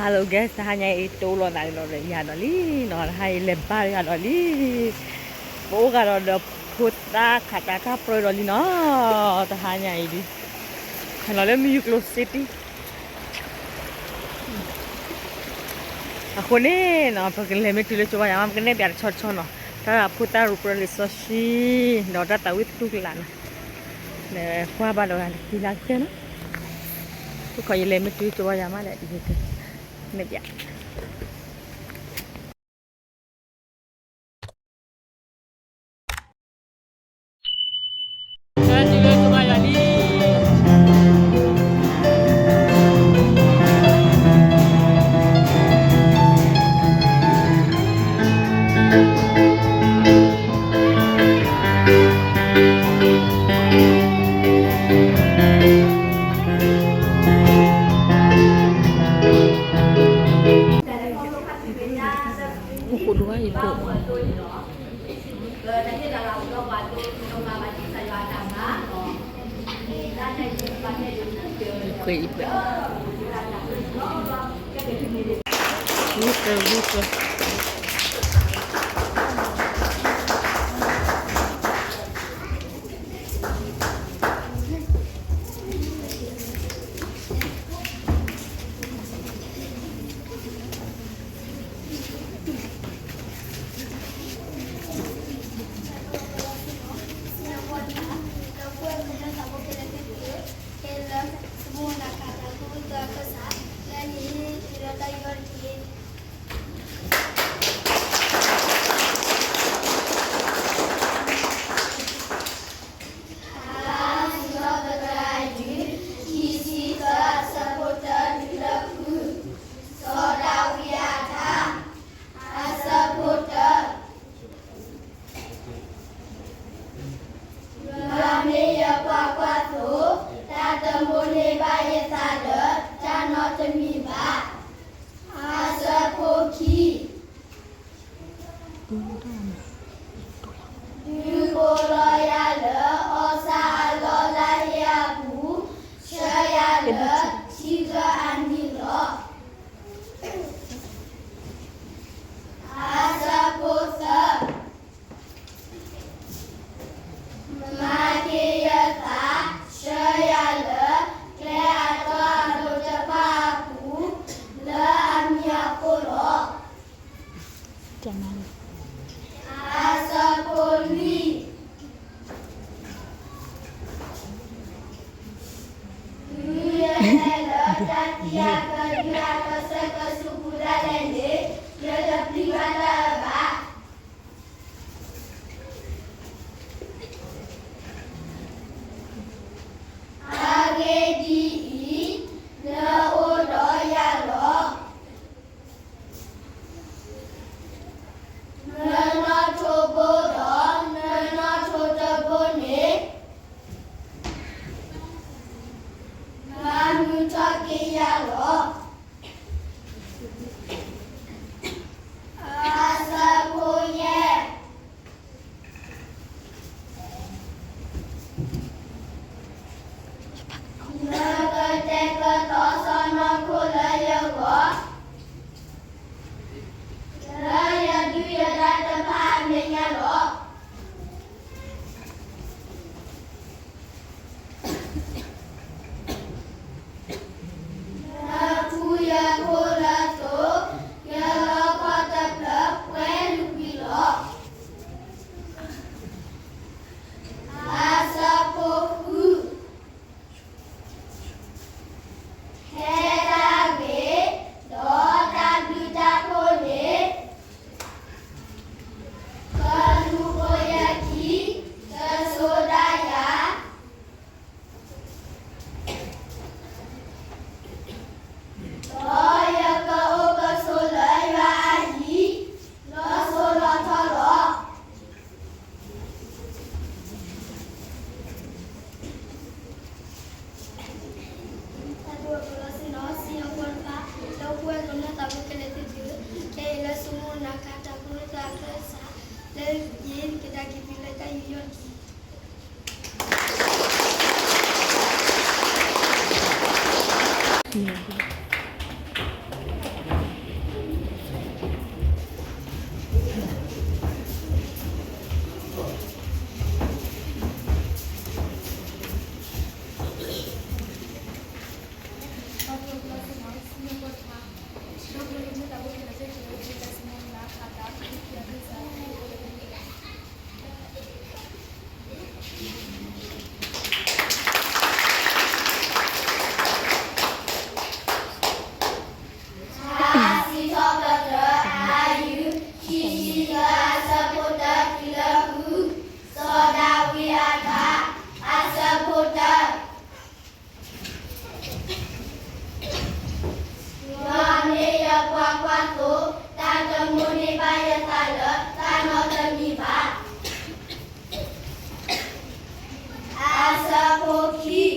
Hello guys, တဟါညါအံၤ တအိၣ်လီၤသးလီၤဒီးယၤဒီးလံနီၤ, တဟါအံၤလဲၤဘါယၤဒီးလံ, ပအိၣ်ဂၤဒီးဒီးဖိသၣ်ခးတၢ်ခၣ်ပြၢဒီးလံနီၤ, တဟါညါအံၤဒုး, ဟဲလီၤလၢမုၢ်ယူၤကျိၤ city အဃိန့ၣ်နီၤ, ပကလဲၤမ့ၢ်တုၤလၢကၠိဘါယၤမး ပကနဲၣ်ပၠးတဆီတဆီနီၤ, တၢ်ဖိသၣ်ရူးပြၢလံာ်စီဆှံ, ဒီးတၢ်သးဝံၣ်သတူၢ်ကလာ်နီၤ, လဲၤကွၢ်ဘၣ်ဒီးဂၤလၢခံလၢခဲနီၤ, ဖိခီယလဲၤမ့ၢ်တုၤကၠိဘါယၤမးဒီး နဲၣ်ပၠး စီၤဒၤဝံးအတၢ်, အဆၢဖိတၢ, ယွၤမ့ၢ်ယပှၤကွၢ်သိ, တၢ်တမိၣ်န့ၢ်ဘၣ်ယသးလၢ တၢ်နီတမံၤဘၣ်. အဆၢဖိခံ, ဒုးအိၣ်လီၤယၤလၢ အီၣ်ဆၣ်အလီၢ်လၢဟ့အပူၤ, ဆှၢယၤလၢထံဂၢၢ်အနံၤလီၤ. အဆၢဖိသၢ, မၤက့ၤယသး, ဆှၢယၤလၢကျဲအတီအလိၤတဖၣ်အပူၤ, လၢအမံၤအဃိလီၤ. အဆၢဖိလွံၢ်, တုၤယလဲၤလၢတၢ်သံအကယုၢ်အကဆၢကဆူးပူၤဒၣ်လဲာ်န့ၣ်, ယတပျံၤဘၣ်တၢ်အၢဘၣ်. အဂ့ၢ်ဒ်အံၤ, နအိၣ်ဒီးယၤလီၤ. နနီၣ်ထိးဘိဒီး နနီၣ်ထိးတဘိန့ၣ်, မၤမုာ်ထီၣ်က့ၤယၤလီၤ. အဆၢဖိယဲၢ်, နကတဲာ်ကတီၤစီၢ်နီၤခိၣ်လၢယဂီၢ်, လၢယဒုးယဒါတဖၣ်အမဲာ်ညါလီၤ. နခူယဖိလၢသိး, ယလီခီတဖျၢၣ်ပှဲၤလုာ်ကွံာ်လီၤ. အဆၢဖိဃု, ဟဲတၢ်ဂ့ၤ, ဒီးတၢ်ဘျုးတၢ်ဖှိၣ်န့ၣ်, ကလူၤပိာ်ယခံ, ကစိာ်ဒၣ်ယၤ, ဒီးယကအိၣ်ကဆိးလၢယွၤအဟံၣ်, လီၤစိၤလီၤထီလီၤ. တၢ်ဒိၣ်အကလီၤဆ့ၣ်နီၤ စံၣ်ညီၣ်ကွီၢ်တဖၣ် လၢပဝဲကမျၢၢ်သးဘိကလဲၤသ့ၣ်သု, ခဲအံၤလၢစိမိၣ်နၤခးတၢ်ဖိသၣ်အခၢၣ်စး လၢယ့ၣ်ကဒါက့ၤသုလၢတၢ်ယူးယီၣ်တက့ၢ်. ယသးလၢတၢ်နီတမံၤဘၣ်. အဆၢဖိခံ, ဒုးဖှိၣ်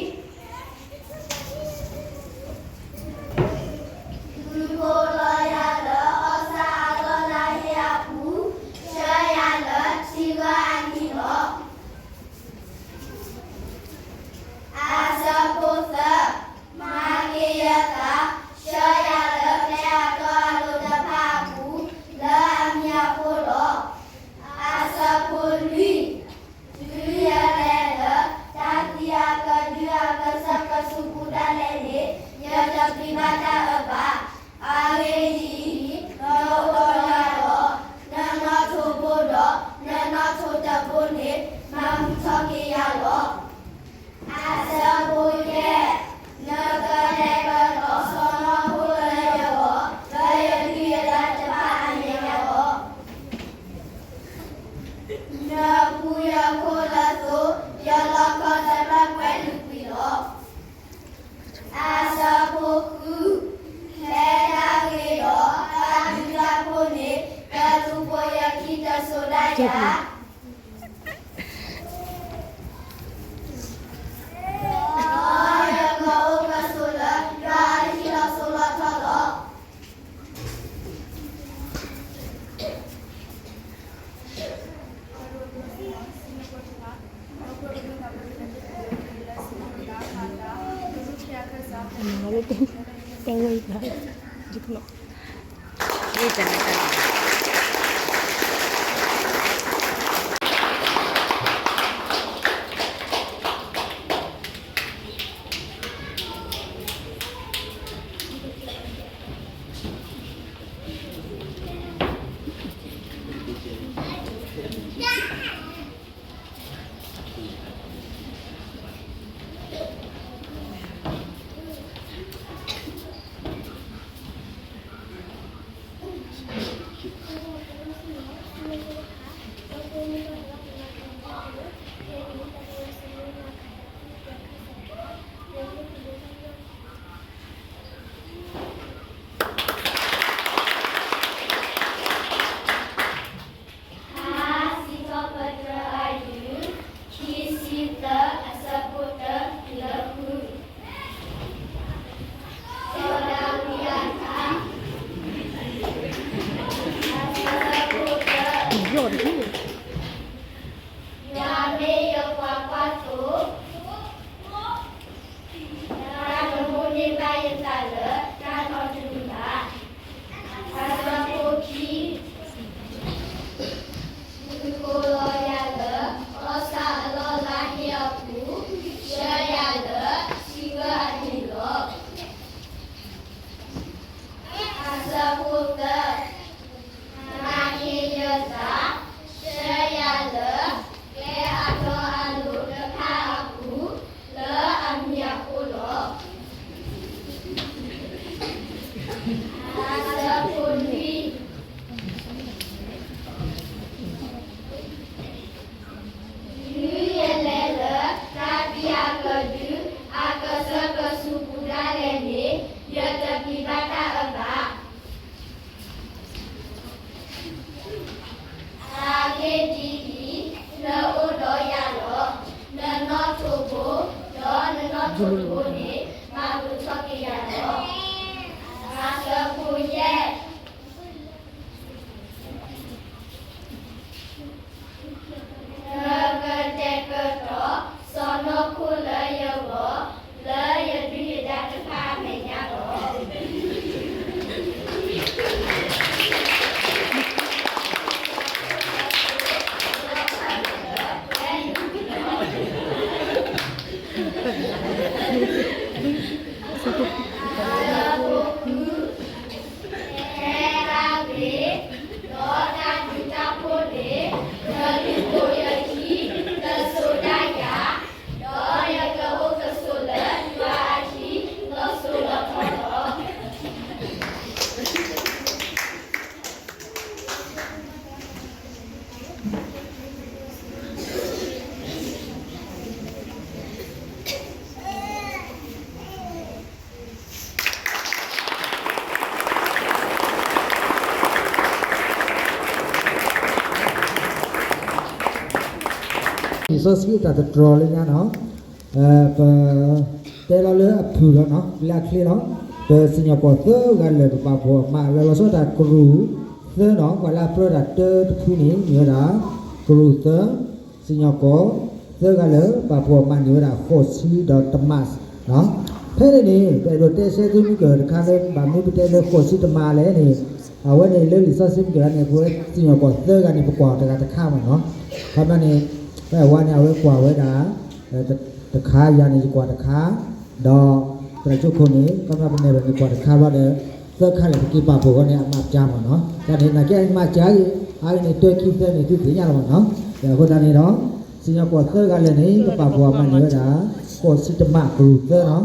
လီၤယၤလၢအီၣ်ဆၣ်အလီၢ်လၢဟ့ၣ်အပူၤ, ဆှၢယၤလၢထံဂၤအနံၤလီၤ. အဆၢဖိသၢ, မၤက့ၤယသး, ဆှၢယၤလၢကျဲအတီအလိၤတဖၣ်အပူၤ, လၢအမံၤအဃိလီၤ. အဆၢဖိလွံၢ်, တုၤယလဲၤလၢ တၢ်သံအကဒုအကစၢၢ်ကဆူးပူၤဒၣ်လဲာ်န့ၣ်, ယတပျံၤဘၣ်တၢ်အၢဘၣ်. အဂ့ၢ်ဒ်အံၤ, နအိၣ်ဒီးယၤဒီး, နနီၣ်ထိးဘိဒီး, နနီၣ်ထိးတဘိန့ၣ်, မၤမုာ်ထီၣ်က့ၤယၤလီၤ. အဆၢဖိယဲၢ်, နကလဲၤကဒီးစီၤနီၢ်ခိၣ်လၢယဂီၢ်, လၢယဒုးယဒါတဖၣ်အမဲာ်ညါလီၤ. နပူၤယခိၣ်လၢသိ, ယလီၢ်ခီတဖၣ်ကွဲးလုာ်ကွံာ်လီၤ. အဆၢဖိဃု, ဟဲဒၣ်ဂ့ၤဒီးတၢ်ဘျုးတၢ်ဖှိၣ်န့ၣ်, တၢ်သူၣ်ဖိယခံတစိၤဒၣ်ယၤ ဒီးယကအိၣ်ကဆိးလၢယွၤအဟံၣ်လီၤစိၤလီၤထီလီၤ. တၢ်ဝဲအံၤ, ယကနီၤ, ယတနၢ်တၢ်လီၤ. လံာ်စီဆှံအတၢ်သတြီၤလၢညါနီၤ, ပ တဲလီၤလၢအဖုၣ်လီၤနီၤ, လၢအချ့လီၤ. ပစံၣ်ညီၣ်ကွီၢ်သၢဂၤလၢာ် ပပာ်ဖှိၣ်အမး လၢလီၤဆီဒၣ်တၢ်ကရူၢ်သၢနီၤ, ပှၤလၢအပြၢတၢ်တၢတဖုန့ၣ် မ့ၢ်ဝဲဒၣ် ကရူၢ်သၢ, စံၣ်ညီၣ်ကွီၢ်သၢဂၤလၢာ် ပာ်ဖှိၣ်အမးန့ၢ်ဝဲဒၣ် ဃိးဆံဒီးတမးနီၤ. ဖဲန့ၣ်န့ၣ် ပအဲၣ်ဒိးတဲဆၢသုမုၢ်ကၢၢ်တခါလၢ ဘၣ်မနုၤပတဲလၢဃိးဆံတမးလဲၣ်န့ၣ်, အဝဲန့ၣ်လၢလံာ်စီဆှံမုၢ်ကၢၢ်န့ၣ် ပဝဲစံၣ်ညီၣ်ကွီၢ်သၢဂၤန့ၣ် ပကွၢ်တဂၤတခါမးနီၤ. ခီပညီန့ၣ် ဖဲအဝဲန့ၣ် အဝဲကွၢ်ဝဲဒၣ် တခါ, ယၤန့ၣ် ယကွၢ်တခါ, ဒီးသရၣ်ကၠိခိၣ်န့ၣ် ခီပညီပနဲၣ်ဒီးန့ၣ် ကွၢ်တခါဘျီဒီး သၢခါလဲၣ် ပက့ၤပာ်ဖှိၣ်အဂီၢ်န့ၣ် အမးပၠါမးနီၤ. တၢ်န့ၣ် နာ်က့အမးပၠါဂ့ၤ, အါဂ့ၤန့ၣ် တၢခံသၢန့ၣ် သုသ့ၣ်ညါလီၤမးနီၤ. ဒီးအဃိသတးန့ၣ်ဒီး စံၣ်ညီၣ်ကွီၢ်သၢဂၤလၢာ်န့ၣ် ပပာ်ဖှိၣ်အမးန့ၢ်ဝဲဒၣ် ဃိးဆံတမး ကရူၢ်သၢနီ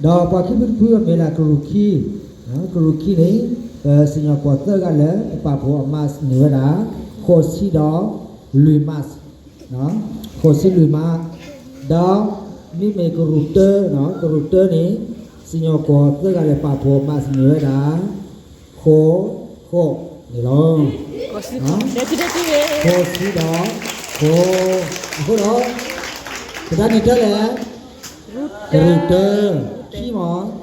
ၤ. ဒီးပှၤခံဖုတဖုအမ့ၢ်ဝဲဒၣ်ကရူၢ်ခံ, ကရူၢ်ခံန့ၣ် ပစံၣ်ညီၣ်ကွီၢ်သၢဂၤလၢာ် ပပာ်ဖှိၣ်အမးန့ၢ်ဝဲဒၣ် ဃိးဆံဒီးလွံၢ်မး, ဃိးဆံလွံၢ်မး, ဒီးမ့မ့ၢ်ကရူၢ်တၢ, ကရူၢ်တၢန့ၣ် စံၣ်ညီၣ်ကွီၢ်သၢဂၤလၢာ် ပာ်ဖှိၣ်အမးန့ၢ်ဝဲဒၣ် ဃိး, ဃိးန့ၣ်လီၤ. ဃိးဆံဒီးဃိး, အဃိဒီး ပတၢ်န့ၣ်တၢ်လဲၣ်, ကရူၢ်တၢ, ခံမး